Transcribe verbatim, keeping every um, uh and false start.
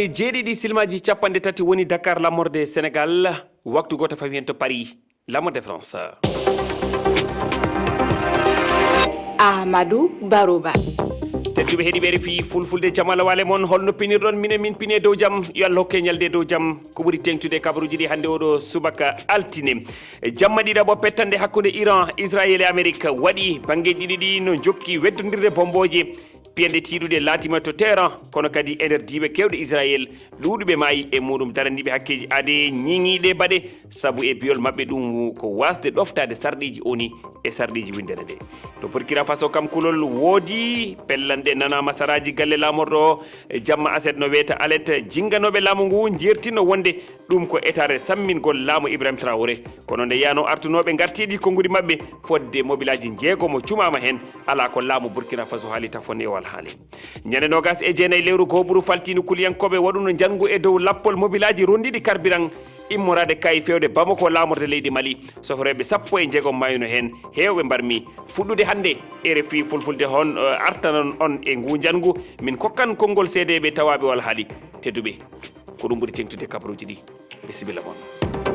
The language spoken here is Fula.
Jeeɗiɗi silmaji capanɗe tati woni Dakar laamorde Sénégal, waktu gooto fawi heen to Paris, laamorde France. Amadou Barouba. Tedduɓe heɗiiɓe R F I Fulfulde, jam Allah waale mon. Holno pinirɗon? Minen min pini e dow jam. Yo Allah hokke ñalde e dow jam. Ko ɓuri teeŋtude e kabaruuji ɗi hannde oɗo subaka altine. Jamma ɗiɗaɓo pettanɗe hakkunde Iran, Israel e Amerik waɗi. Banngeeji ɗiɗi ɗi no njokki weddondirde bombooje. Piyanɗe tiiɗuɗe laatiima to Teheran, kono kadi e nder diiwe keewɗe Israel, ɗuuɗuɓe maayi e muuɗum. Daraniiɓe hakkeeji aadee ñiŋiiɗe baɗe, sabu e biyol maɓɓe ɗum ko waasde ɗoftaade sarɗiiji ONU e sarɗiiji winndere nde. To Burkina Faso kam, kulol woodi, pellanɗe nanaama saraaji galle laamorɗo o. Jamma aset no weeta alet, jinnganooɓe laamu ngu njeertino wonde ɗum ko etaade sammingol laamu Ibrahim Traoré. Kono nde yaano, artunooɓe ngartiiɗi konnguɗi maɓɓe fodde mobilaaji njeegomo cumaama heen, alaa ko laamu Burkina Faso haali tafonde o alhaali. Ñande noogas e jeenayi lewru gooɓuru faltiindu, kuliyankooɓe waɗuno njanngu e dow lappol mobilaaji ronndiiɗi karbiran immoraade kaayi feewde Bamako, laamorde leydi Mali. Soforɓe sappo e njeegom maayuno heen, heewɓe mbarmi. Fuɗɗude hannde, R F I Fulfulde hon, eh, artanon on e nguu njanngu, min kokkan konngol seedeeɓe tawaaɓe o alhaali. Tedduɓe, ko ɗum ɓuri teeŋtude kabaruuji ɗi. Bisimilla mon.